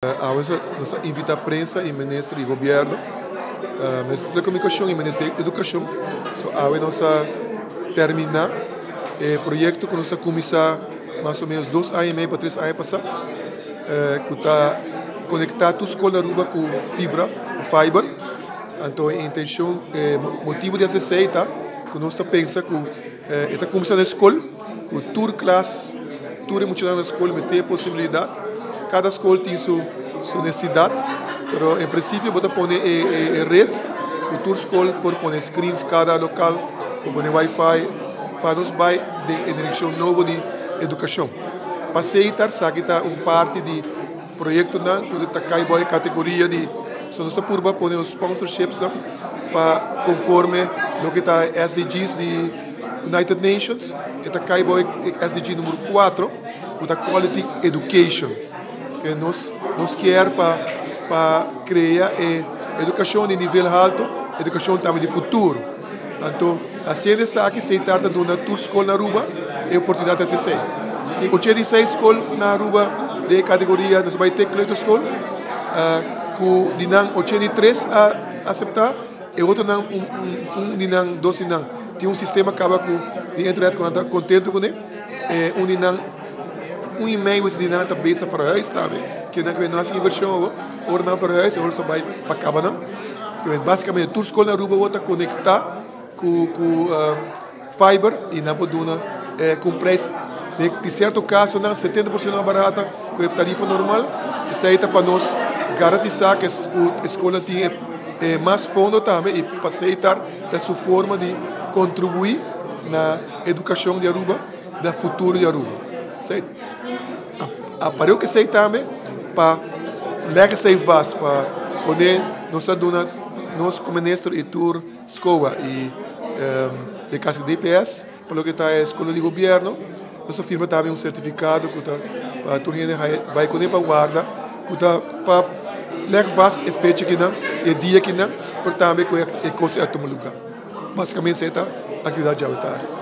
Awe nos a invita prensa y minister di gobierno, minister di telecomunicacion y minister di educacion. So awe nos a termina e proyecto cu nos a cuminsa mas o menos 2 aña y mei pa 3 aña pasa, cu ta conecta tur scol na Aruba cu fibra, cu fiber. Anto e intencion, e motibo di esey ta cu nos ta pensa cu e ta cuminsa na scol, cu tur klas, tur mucha na scol mester tin posibilidad. Cada scol tin su necesidad, pero en principio bo ta pone e red, cu tur scol por pone screens, cada local, por pone wifi, pa nos bay den direccion nobo di educacion. Pa Setar, esaki ta un parti di proyectonan, cu ta cay bou categoria di, so nos ta purba pone sponsorships pa conforme loke ta SDGs di United Nations, ta cay bou SDG number 4, cu ta Quality Education, cu nos kier pa crea e educacion di nivel halto, educacion tambe di futuro. Anto, haciendo esaki, Setar ta duna tur scol na Aruba e oportunidad di haci. Tin 86 scol na Aruba di categoria, nos bay te kleuterschool, cu di nan 83 a acepta, y otronan, un di nan, dos di nan, tin un sistema caba cu di internet cu ta contento cu ne, un di nan, un y mei di nan ta bezig verhuis tambe, cu nan cu no haci inversion, ora nan verhuis, ora ta bay pa caba nan. Basicamente, tur scol na Aruba ta conecta cu fiber y nan por duna cu prijs di cierto caso nan 70% mas barata cu e tarifa normal. Esey ta pa nos garantisa cu e scol tin mas fondo tambe y pa Setar ta su forma di contribui na educacion di Aruba, na futuro di Aruba. Apareu cu esey tambe pa legacy vast pa pone nos duna nos como minister y tur SCOA y di caso DPS, pa loke ta e scol di gobierno, nos a firma tambe un certificado cu ta pa tur hende bay cu ne pa warda, cu ta pa leg vast e fecha akinan, e dia akinan, pero tambe cu e cos a tuma lugar. Basicamente, esey ta actividad di awe tardi.